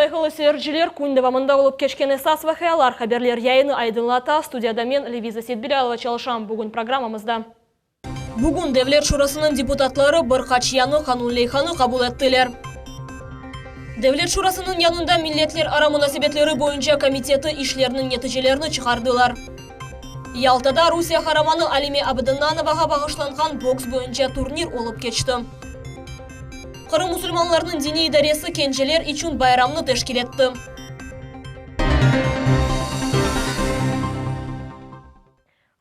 Sayğılı seyirciler, kün devamında olıp keçken esas vaqialar haberler yayını aydınlata. Studiyada men, Leviza Seytbilâlova, çalışam. Bugün programmamızda. Bugün Devlet Şurasınıñ deputatları bir qaç yañı qanun leyhanı qabul ettiler. Devlet Şurasınıñ yanında Milletlerara munasebetleri boyunca komiteti işleriniñ neticelerini çıqardılar. Yaltada Rusiye qaramanı Alime Abdınanovağa bağışlanğan boks boyunca turnir olıp keçti. Qırım musulmanlarınıñ diniy idaresi kenceler içün bayramnı teşkil etti.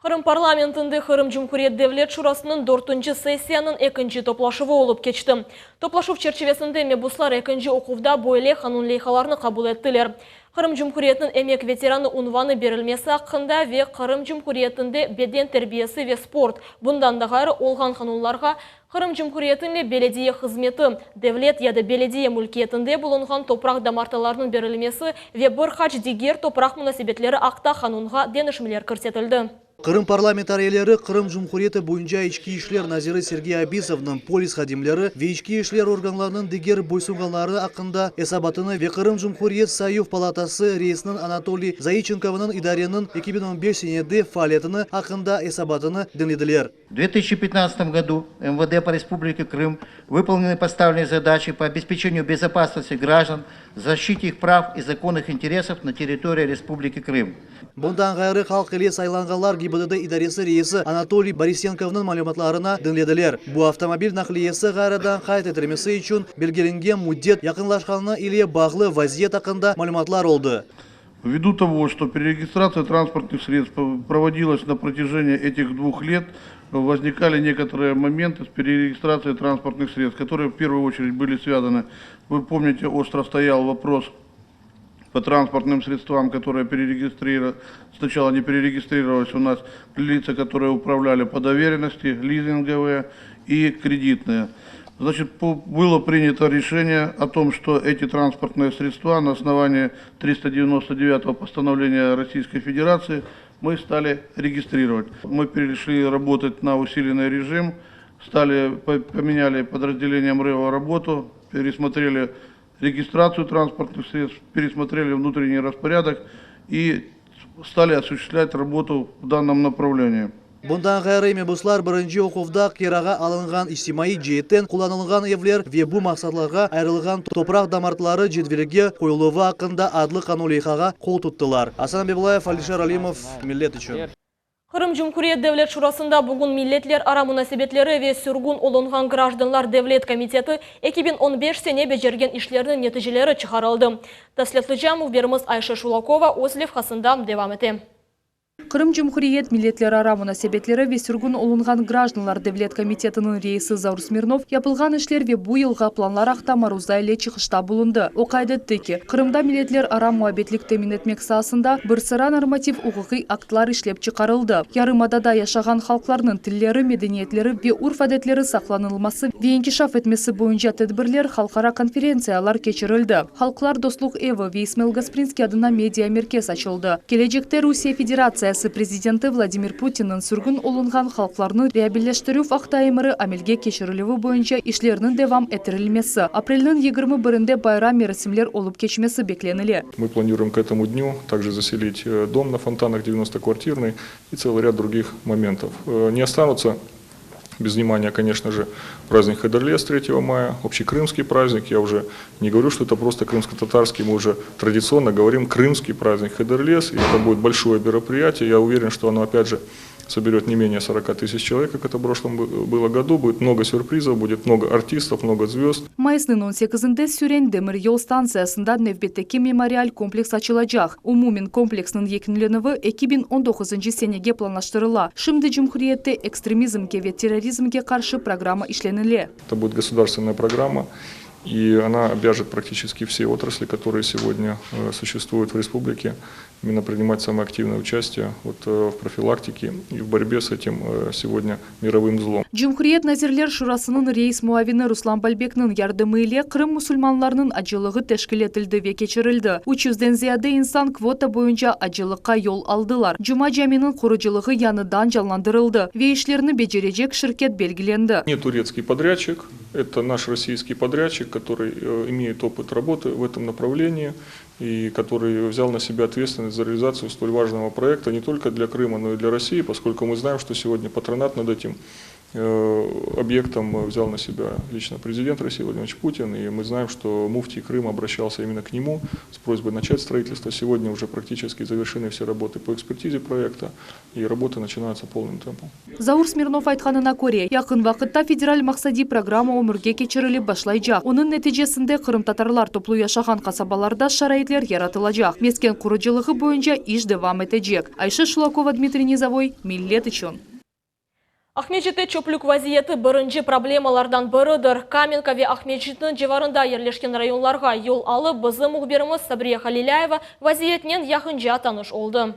Qırım parlamentinde Qırım Cumhuriyet Devlet Şurasınıñ dörtünci sessiyanıñ ekinci toplaşuvı olıp keçti. Toplaşuv çerçivesinde mebuslar ekinci oquvda böyle qanun leyhalarnı qabul ettiler, Qırım Cumhuriyetiniñ emek veteranı unvanı berilmesi aqqında ve Qırım Cumhuriyetinde beden terbiyesi ve sport, bundan da ğayrı olğan qanunlarğa Qırım Cumhuriyetinle belediye hızmeti, devlet ya da belediye mülkiyetinde bulunğan topraq damartılarınıñ berilmesi ve bir qaç diger topraq munasebetleri aqta qanunğa deñişmeler kirsetildi. Qırım parlamentariyleri Qırım Cumhuriyeti boyunca İçki işler naziri Sergey Abisovnıñ polis hadimleri ve içki işler organlarınıñ diger boysunğanları aqqında esabatını ve Qırım Cumhuriyet Sayuv palatası reisiniñ Anatoliy Zaiçenkovnıñ idareniñ 2015 senede faaliyetini aqqında esabatını diñlediler. В 2015 году МВД по Республике Крым выполнены поставленные задачи по обеспечению безопасности граждан, защите их прав и законных интересов на территории Республики Крым. Bundan ğayrı, halq ile saylanğanlar GİBDD idaresi reisi Anatoliy Borisenkovnıñ malümatlarını diñlediler. Bu avtomobil naqliyesi ğayrıdan qayd etilmesi içün belgilengen müddet yaqınlaşqanı ile bağlı vaziyet aqqında malümatlar oldı. Ввиду того, что перерегистрация транспортных средств проводилась на протяжении этих двух лет, возникали некоторые моменты с перерегистрацией транспортных средств, которые в первую очередь были связаны, вы помните, остро стоял вопрос по транспортным средствам, которые перерегистрировали, сначала не перерегистрировались у нас лица, которые управляли по доверенности, лизинговые и кредитные. Значит, было принято решение о том, что эти транспортные средства на основании 399 постановления Российской Федерации мы стали регистрировать. Мы перешли работать на усиленный режим, стали, поменяли подразделение МРЭО работу, пересмотрели регистрацию транспортных средств, пересмотрели внутренний распорядок и стали осуществлять работу в данном направлении. Bundan ğayrı, mebuslar birinci oquvda kirağa alınğan içtimaiy ceetten qullanılğan evler ve bu maqsatlarğa ayırılğan topraq damartıları cedvelge qoyuluvı aqqında adlı qanun leyhağa qol tuttılar. Asan Abibulayev, Alişer Alimov, Millet içün. Qırım Cumhuriyet Devlet Şurasında bugün Milletlerara munasebetleri ve sürgün olunğan grajdanlar devlet komiteti 2015 sene becergen işlerniñ neticeleri çıqarıldı. Tafsilâtlıca mühbirimiz Ayşe Şulakova öz levhasında devam ete. Qırım Cumhuriyet Milletlerara munasebetleri ve sürgün olunğan grajdanlar devlet komitetiniñ reisi Zaur Smirnov yapılğan işler ve bu yılğa planlar aqta maruza ile çıqışta bulundı. O qayd etti ki, Qırımda milletlerara muabbetlik temin etmek saasında bir sıra normativ-uquqiy aktlar işlep çıqarıldı. Yarımadada yaşağan halqlarnıñ tilleri, medeniyetleri ve urf-adetleri saqlanılması ve inkişaf etmesi boyunca tedbirler, halqara konferentsiyalar keçirildi. Halqlar dostluq evi ve İsmail Gasprinskiy adına media merkez açıldı. Kelecekte Rusiye Federatsiyası prezidenti Vladimir Putinniñ sürgün olunğan halqlarnı reabilleştirüv aqta emiri amelge keçirilüvi boyunca işlerniñ devam ettirilmesi, aprelniñ 21-nde bayram merasimler olıp keçmesi beklenile. Мы планируем к этому дню также заселить дом на Фонтанах 90-квартирный и целый ряд других моментов. Не останутся без внимания, конечно же, праздник Хыдырлез 3 мая, общекрымский праздник. Я уже не говорю, что это просто крымско-татарский, мы уже традиционно говорим крымский праздник Хыдырлез, и это будет большое мероприятие. Я уверен, что оно, опять же, соберет не менее 40 тысяч человек, как это в прошлом было году. Будет много сюрпризов, будет много артистов, много звезд. Mayısnıñ 18-nde Süren demir yol stantsiyasında nevbetteki memorial kompleks açılacaq. Umumen kompleksniñ yekünlenüvi 2019-ncı senege planlaştırıla. Şimdi cumhuriyette ekstremizmge ve terrorizmge qarşı programma işlenile. Это будет государственная программа, и она обяжет практически все отрасли, которые сегодня существуют в республике. именно принимать самое активное участие вот, э, в профилактике и в борьбе с этим э, сегодня мировым злом. Cumhuriyet Nazirler Şurasınıñ reis muavini Ruslan Balbekniñ yardımı ile Qırım musulmanlarınıñ acılığı teşkil etildi ve keçirildi. 300-den ziyade insan kvota boyunca acılıqqa yol aldılar. Cuma caminiñ qurucılığı yañıdan canlandırıldı ve işlerni becerecek şirket belgilendi. Не турецкий подрядчик, это наш российский подрядчик, который э, имеет опыт работы в этом направлении и который взял на себя ответственность за реализацию столь важного проекта не только для Крыма, но и для России, поскольку мы знаем, что сегодня патронат над этим э, объектом взял на себя лично президент России Владимир Владимирович Путин, и мы знаем, что муфтий Крыма обращался именно к нему с просьбой начать строительство. Сегодня уже практически завершены все работы по экспертизе проекта, и работы начинаются полным темпом. Заур Смирнов aytqanına köre, yaqın vaqıtta federal maqsadiy programma ömürge keçirilip başlaycaq. Onıñ neticesinde qırımtatarlar toplu yaşağan qasabalarda şaraitler yaratılacaq. Mesken qurucılığı boyunca iş devam etecek. Ayşe Şulakova, Dmitriy Nizavoy, Millet içün. Aqmescitte çöplük vaziyeti birinci problemalardan biridir. Kamenka ve Aqmescitniñ civarında yerleşken rayonlarğa yol alıp, bizim mühbirimiz Sabriye Halilâyeva vaziyetnen yaqınca tanış oldı.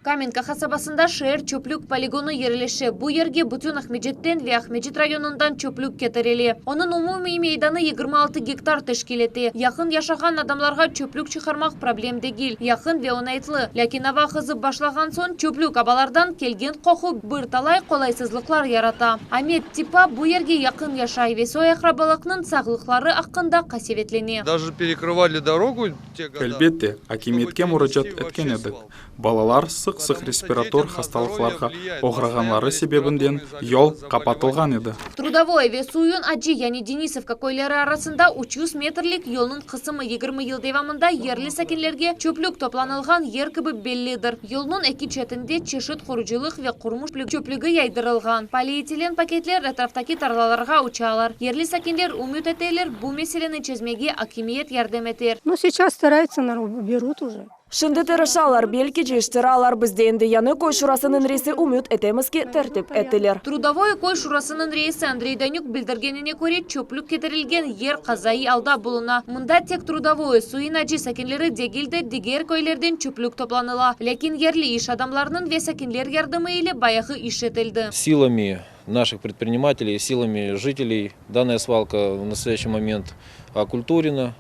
Kamenka qasabasında şeer çöplük poligonı yerleşe. Bu yerge bütün Aqmescitten ve Aqmescit rayonından çöplük ketirile. Onıñ umumiy meydanı 26 gektar teşkil ete. Yaqın yaşağan adamlarğa çöplük çıqarmaq problem degil. Yaqın ve oñaytlı. Lâkin ava qızıp başlağan soñ çöplük abalardan kelgen qoqu bir talay qolaysızlıqlar yarata. Amet Tipa bu yerge yaqın yaşay ve soy-aqrabalıqnıñ sağlıqları aqqında qasevetlene. Даже перекрывали дорогу те года. Elbette, akimiyetke muracaat etken edik. Balalar sıq-sıq respirator hastalıqlarğa oğrağanları sebebinden yol qapatılğan edi. Trudovoye ve Suyun Acı yani Denisovka köyleri arasında 300 metrlik yolnıñ qısmı 20 yıl devamında yerli sakinlerge çöplük toplanılğan yer kibi bellidir. Yolnıñ eki çetinde çeşit qurucılıq ve qurmuş çöplügi yaydırılğan. Polietilen paketler etraftaki tarlalarğa uçalar. Yerli sakinler ümüt eteler bu meseleni çezmege akimiyet yardım eter. Ну, сейчас стараются, наверное, берут уже. Şimdi tırışalar, belki cıyıştıralar. Biz de endi yañı köy şurasınıñ reisi ümüt etemiz ki, tertip etilir. Trudovoye köy şurasınıñ reisi Andrey Danük bildirgenine köre çöplük ketirilgen yer qazaiy alda buluna. Mında tek Trudovoye Suyun Acı sakinleri degil de diger köylerden çöplük toplanıla. Lâkin yerli iş adamlarınıñ ve sakinler yardımı ile bayağı iş etildi. Силами наших предпринимателей, силами жителей данная свалка в настоящий момент окультурена,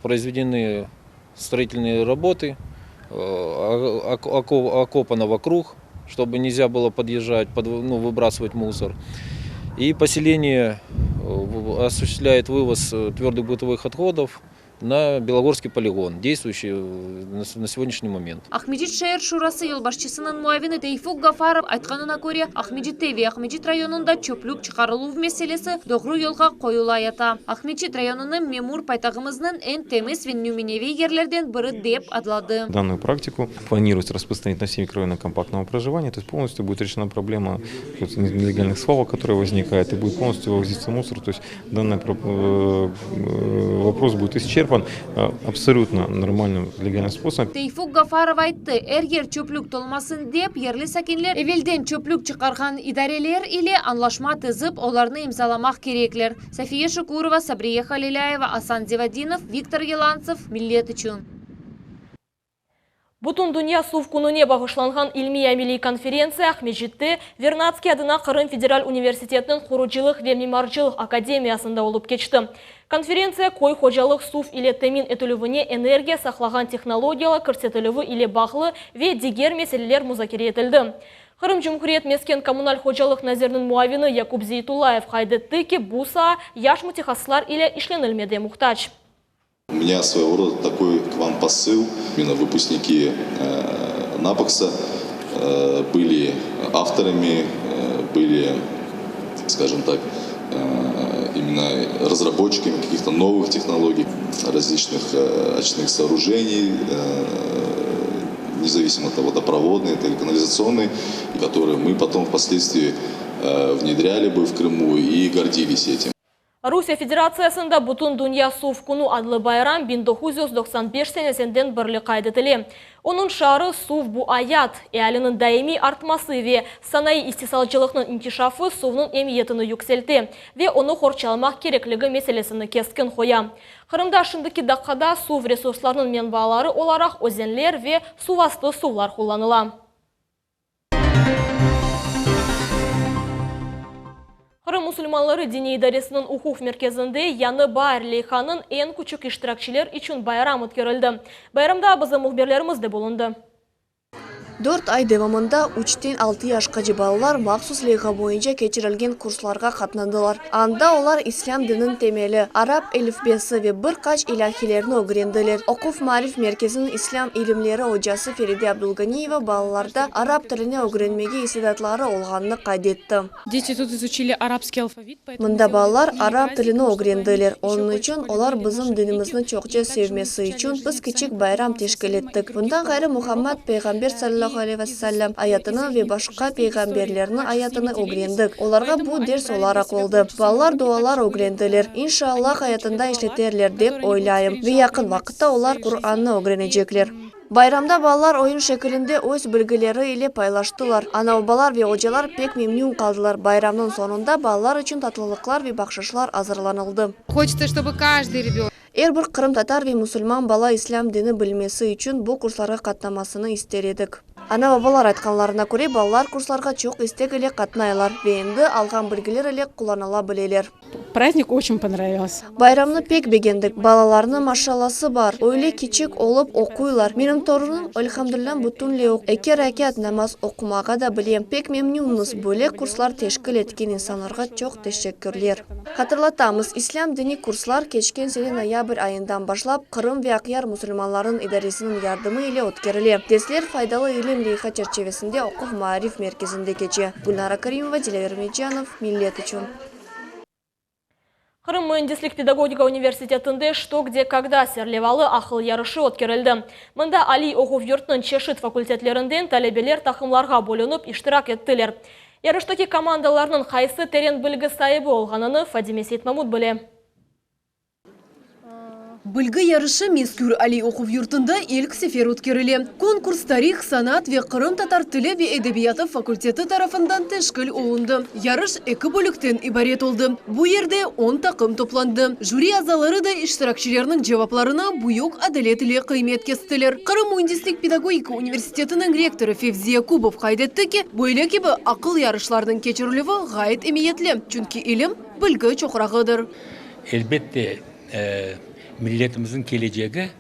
произведены строительные работы, окопано вокруг, чтобы нельзя было подъезжать, ну, выбрасывать мусор. И поселение осуществляет вывоз твердых бытовых отходов на Белогорский полигон, действующий на сегодняшний момент. Aqmescit şeer şurası yolbaşçısınıñ muavini Teyfuk Gafarov aytqanına köre, Aqmescitte ve Aqmescit rayonında çöplük çıqarıluv meselesi doğru yolğa qoyulayata. Aqmescit rayonını memur paytahtımıznıñ eñ temiz ve nümüneviy yerlerden biri dep adladı. Данную практику планируется распространить на все микрорайоны компактного проживания, то есть полностью будет решена проблема нелегальных свалок, которые возникают, и будет полностью вывозиться мусор, то есть данный вопрос будет исчерпан абсолютно нормальным легальным способом. Teyfuk Gafarov ayttı, er yer çöplük tolmasın dep, yerli sakinler evelden çöplük çıqarğan idareler ile añlaşma tizip, olarnı imzalamaq kerekler. Safiye Şukurova, Sabriye Halilâyeva, Asan Zevadinov, Viktor Yelantsev, Millet içün. Bütün dünya suv kününe bağışlanğan ilmiy-ameliy konferentsiya Aqmescitte Vernadskiy adına Qırım Federal Universitetiniñ qurucılıq ve mimarcılıq akademiyasında olıp keçti. Konferentsiya köy hocalıq suv ile temin etilüvine energiya saqlağan tehnologiyalar kirsetilüvi ile bağlı ve diger meseleler muzakere etildi. Qırım Cumhuriyet Mesken kommunal hocalıq naziriniñ muavini Yakub Zeytullayev qayd etti ki, bu saa yaş mütehassıslar ile işlenilmege muhtac. У меня своего рода такой к вам посыл. Именно выпускники э, НАПКСа э, были авторами, э, были, скажем так, именно разработчиками каких-то новых технологий, различных очистных сооружений, независимо от того, водопроводные или канализационные, которые мы потом впоследствии внедряли бы в Крыму и гордились этим. Rusiye Federatsiyasında Bütündünya suv künü adlı bayram 1995 senesinden berli qayd etile. Onıñ şiarı Suv, bu ayat! Ealiniñ daimiy artması ve sanayı istisalcılıqnıñ inkişafı suvnıñ emiyetini yükselte ve onı qorçalamaq kerekligi meselesini keskin qoya. Qırımda şimdiki daqqada suv resurslarınıñ menbaaları olaraq özenler ve suvastı suvlar qullanıla. Qırım musulmanları diniy idaresiniñ oquv merkezinde Yañı baar leyhanıñ eñ küçük iştirakçiler içün bayram ötkerildi. Bayramda bizim mühbirlerimiz de bulundı. Dört ay devamında üçten altı yaşqace balalar mahsus leyha boyunca keçirilgen kurslarğa qatnadılar. Anda olar islâm dininiñ temeli, arap elifbesi ve bir qaç ilâhilerni ögrendiler. Oquv-maarif merkeziniñ islâm ilimleri ocası Feride Abdulganiyeva balalarda arap tilini ögrenmege istidatları olğanını qayd etti. Deti tut izuçili arapskiy alfavit, poetomu Mında balalar arap tilini ögrendiler, onıñ içün olar bizim dinimizni çoqça sevmesi içün biz kiçik bayram teşkil ettik. Bundan ğayrı Muhammad peyğamber salâlâhu aleyhi ve sellâm ayatını ve başqa peyğamberlerniñ ayatını ögrendik. Olarğa bu ders olaraq oldı. Balalar dualar ögrendiler. İnşaallah ayatında işleterler dep oylayım ve yaqın vaqıtta olar Qurannı ögrenecekler. Bayramda balalar oyun şekilinde öz bilgileri ile paylaştılar. Ana-babalar ve ocalar pek memnün qaldılar. Bayramnıñ soñunda balalar içün tatlılıqlar ve bahşışlar azırlanıldı. Hoçetsa, ştobu každıy rebönok. Er bir qırımtatar ve musulman bala islâm dini bilmesi içün bu kurslarğa qatnamasını ister edik. Ana-babalar aytqanlarına köre, balalar kurslarğa çoq istek ile qatnaylar ve endi alğan bilgiler ile qullanıla bileler. Prazdnik oçün ponravilsâ. Bayramnı pek begendik. Balalarnıñ maşallası bar, öyle kiçik olıp oquylar. Menim torunım, elhamdülilâ, bütünley oquy, eki rakât namaz oqumağa da bile. Pek memnünmiz, böyle kurslar teşkil etken insanlarğa çoq teşekkürler. Hatırlatamız, İslâm diniy kurslar keçken sene noyabr ayından başlap Qırım ve Aqyar musulmanlarınıñ idaresiniñ yardımı ile ötkerile. Dersler Faydalı ilim leyha çerçevesinde oquv-maarif merkezinde keçe. Gülnara Karimova, Dilâver Mecanov, Millet içün. Qırım müendislik-pedagogika universitetinde Çto, gde, kogda serlevalı aqıl yarışı ötkerildi. Mında aliy oquv yurtnıñ çeşit fakultetlerinden talebeler taqımlarğa bölünip iştirak ettiler. Yarıştaki komandalarnıñ qaysı teren bilgi saibi olğanını Fadime Seytmamut bile. Bilgi yarışı mezkür aliy oquv yurtunda ilk sefer ötkerile. Konkurs tarih, sanat ve qırımtatar tili ve edebiyatı fakulteti tarafından teşkil olundı. Yarış eki bölükten ibaret oldı. Bu yerde on taqım toplandı. Jüri azaları da iştirakçilerniñ cevaplarına büyük adalet ile qıymet kestiler. Qırım müendislik-pedagogika universitetiniñ rektorı Fevzi Yakubov qayd etti ki, böyle kibi aqıl yarışlarınıñ keçirilüvi ğayet emiyetli, çünki ilim, bilgi çoqrağıdır. Elbette, milletimizniñ kelecegi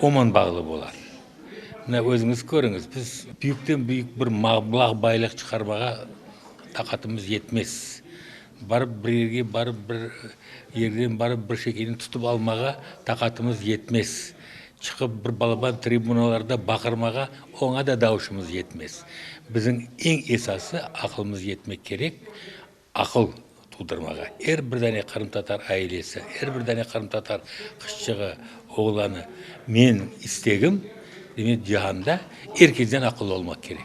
oman bağlı bolar. Mına özüñiz körüñiz, biz büyükten-büyük bir mablağ baylıq çıqarmağa taqatımız yetmez. Barıp bir yerge barıp bir yerden barıp bir şekilni tutıp almağa taqatımız yetmez. Çıqıp bir balaban tribunalarda baqırmağa oña da davuşımız yetmez. Bizim eñ esası aqılımız yetmek kerek, Aqıl tuvdırmağa. Er bir dane qırımtatar ailesi, er bir dane qırımtatar qızçığı, oğlanı, menim istegim, demek, cihanda er kesden aqıllı olmaq kerek.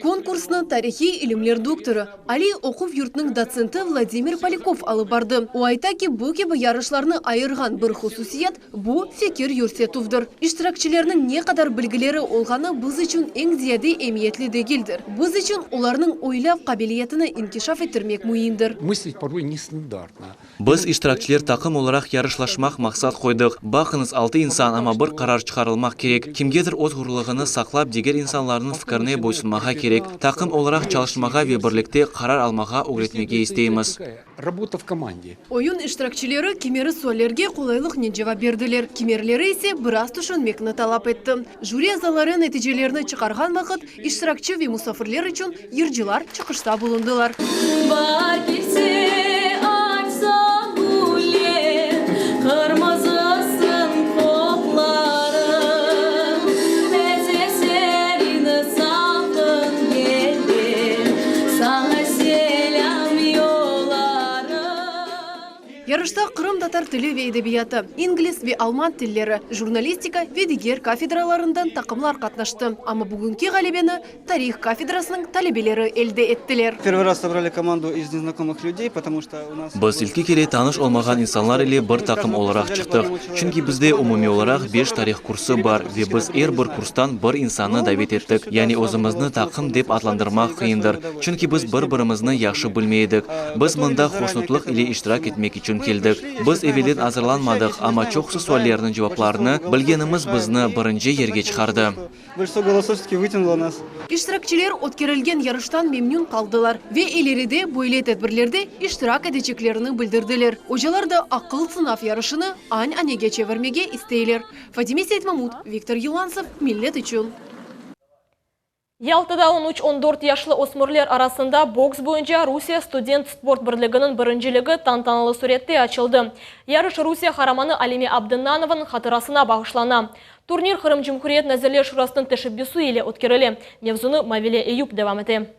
Konkursnı tarihiy ilimler doktorı, aliy oquv yurtınıñ dotsenti Vladimir Polâkov alıp bardı. O ayta ki, bu kibi yarışlarnı ayırğan bir hususiyet, Bu, fikir yürsetüvdir. İştirakçilerniñ ne qadar bilgileri olğanı biz içün eñ ziyade emiyetli degildir. Biz içün olarnıñ oylav qabiliyetini inkişaf ettirmek müimdir. Мысlить порой нестандартно. Biz, iştirakçiler, taqım olaraq yarışlaşmaq maqsat qoydıq. Baqıñız, altı insan, amma bir qarar çıqarılmaq kerek. Kimgedir öz ğururlığını saqlap, diger insanlarnıñ fikirine boysunmağa kerek. Taqım olaraq çalışmağa ve birlikte qarar almağa ögretmege isteymiz. Rabota v komande. Oyun iştirakçileri kimeri suallerge qolaylıqnen cevap berdiler, kimerleri ise biraz tüşünmekni talap etti. Jüri azaları neticelerni çıqarğan vaqıt, iştirakçi ve musafirler içün yırcılar çıqışta bulundılar. Baar kelse, açsın güller, Qırmızısın qoplarıñ, Taze serin salqın yeller, Saña selâm yollarım. Yarışta Qırım. Qırımtatar tili ve edebiyatı, ingliz ve alman tilleri, jurnalistika ve diger kafedralarından taqımlar qatnaştı. Amma bugünki ğalebeni tarih kafedrasınıñ talebeleri elde ettiler. Первый раз собрали команду из незнакомых людей, потому что у нас. Biz ilki kere tanış olmağan insanlar ile bir taqım olaraq çıqtıq, çünki bizde umumiy olaraq beş tarih kursı bar ve biz er bir kurstan bir insannı davet ettik. Yani özümizni taqım dep adlandırmaq qıyındır, çünki biz bir-birimizni yahşı bilmey edik. Biz mında hoşnutlıq ile iştirak etmek içün keldik. Biz evelden azırlanmadıq, amma çoqusı suallerniñ cevaplarını bilgenimiz bizni birinci yerge çıqardı. Bolşinstvo golosov vse-taki vıtyanulo nas. İştirakçiler ötkerilgen yarıştan memnün qaldılar ve ileride böyle tedbirlerde iştirak eteceklerini bildirdiler. Ocalar da aqıl sınav yarışını an-anege çevirmege isteyler. Fadime Seytmamut, Viktor Yılantsev, Millet içün. Yaltada on üç, on dört yaşlı ösmürler arasında boks boyunca Rusiye student sport birliginiñ birinciligi tantanalı sürette açıldı. Yarış Rusiye qaramanı Alime Abdennanovanıñ hatırasına bağışlana. Turnir Qırım Cumhuriyet Nazirler Şurasınıñ teşebbüsi ile ötkerile. Mevzunı Mavile Eyup devam ete.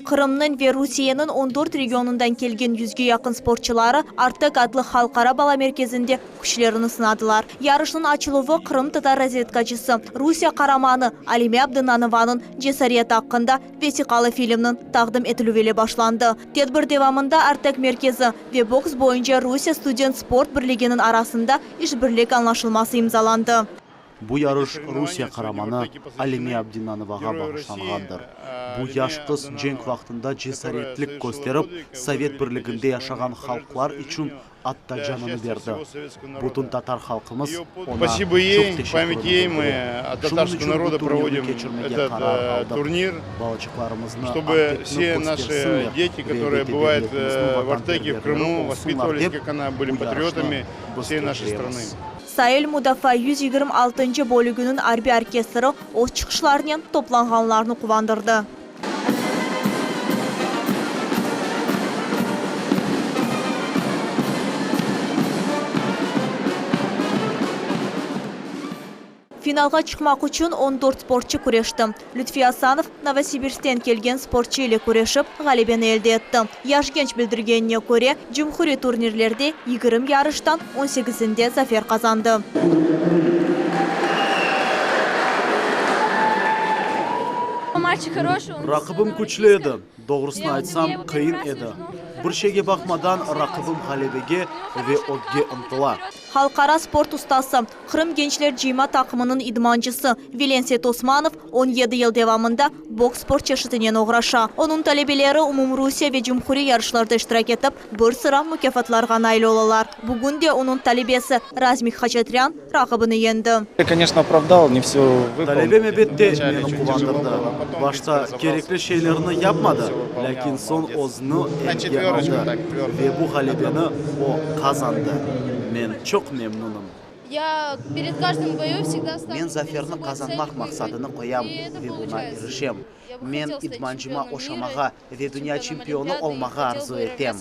Qırımnıñ ve Rusiyeniñ on dört regionından kelgen yüzge yaqın sportçuları Artek adlı halqara bala merkezinde küçlerini sınadılar. Yarışnıñ açıluvı qırımtatar razvedkacısı, Rusiye qaramanı Alime Abdennanovanıñ cesareti aqqında vesiqalı filmniñ taqdim etilüvi ile başlandı. Tedbir devamında Artek merkezi ve boks boyunca Rusiye student sport birliginiñ arasında işbirlik añlaşılması imzalandı. Bu yarış Rusiye qaramanı Alime Abdinanovağa bağışlanğandır. Bu yaş qız cenk vaqtında cesaretlik kösterip, Sovet Birliginde yaşağan halqlar içün atta canını berdi. Bütün tatar halqımız oña çoq teşekkürini bildire. Şunıñ içün bu turnirni keçirmege qarar aldıq. Balaçıqlarımıznı Artekni köstersinler ve elbette devletimizniñ vatanperverleri olsunlar dep, bu yarışnı biz keçiremiz. Sail mudafaa 126-ncı bölüginiñ arbiy orkestri öz çıqışlarınen toplanğanlarnı quvandırdı. Finalğa çıqmaq içün on dört sportçı küreşti. Lütfi Asanov Novosibirskten kelgen sportçı ile küreşip, ğalebeni elde etti. Yaş genç bildirgenine köre, cumhuriy turnirlerde 20 yarıştan on sekizinde zafer qazandı. Raqibim küçlü edi, doğrusını aytsam, qıyın edi. Bir şeyge baqmadan, raqibim ğalebege ve ögge ıntıla. Halqara sport ustası, Qırım gençler cıyma taqımınıñ idmancısı Vilen Seytosmanov on yedi yıl devamında boks sport çeşitinen oğraşa. Onıñ talebeleri umumrusiye ve cumhuriy yarışlarda iştirak etip, bir sıra mukâfatlarğa nail olalar. Bugün de onıñ talebesi Razmik Haçatryan raqibini yeñdi. Talebem, ebette, meni quvandırdı. Başta kerekli şeylerni yapmadı, lâkin soñ özüni elge aldı ve bu ğalebeni o qazandı. Men çoq memnünim. Men zaferni qazanmaq maqsadını qoyam ve buña irişem. Men idmancıma oşamağa ve dünya çempionı olmağa arzu etem.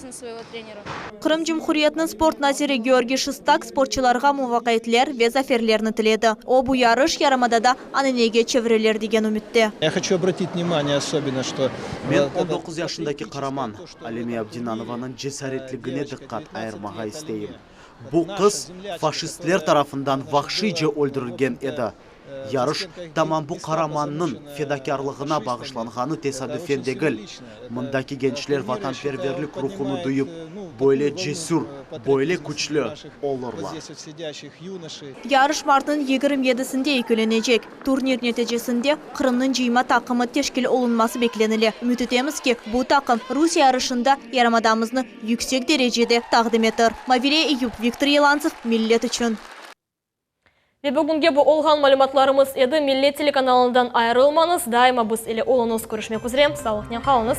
Qırım Cumhuriyetiniñ sport naziri Georgiy Şıstak sportçılarğa muvafaqiyetler ve zaferlerni tiledi. O, bu yarış yarımadada ananege çevrilir degen ümütte. Ya hoçu obratit vnimaniye osobenno, çto. Men on doquz yaşındaki qaraman Alime Abdinanovanıñ cesaretligine diqqat ayırmağa isteyim. Bu qız faşistler tarafından vahşiyce öldürilgen edi. Yarış tamam bu qaramannıñ fedakârlığına bağışlanğanı tesadüfen degil. Mındaki gençler vatanperverlik ruhunı duyıp, böyle cesür, böyle küçlü olurlar. Yarış martnıñ 27-sinde yekünlenecek. Turnir neticesinde Qırımnıñ cıyma taqımı teşkil olunması beklenile. Ümüt etemiz ki, bu taqım Rusiye yarışında yarımadamıznı yüksek derecede taqdim eter. Mavile Eyüp, Viktor Yelantsev, Millet içün. Ve bugünge bu olğan malümatlarımız edi. Millet telekanalından ayırılmañız, daima biz ile oluñız. Körüşmek üzre, sağlıqnen qalıñız.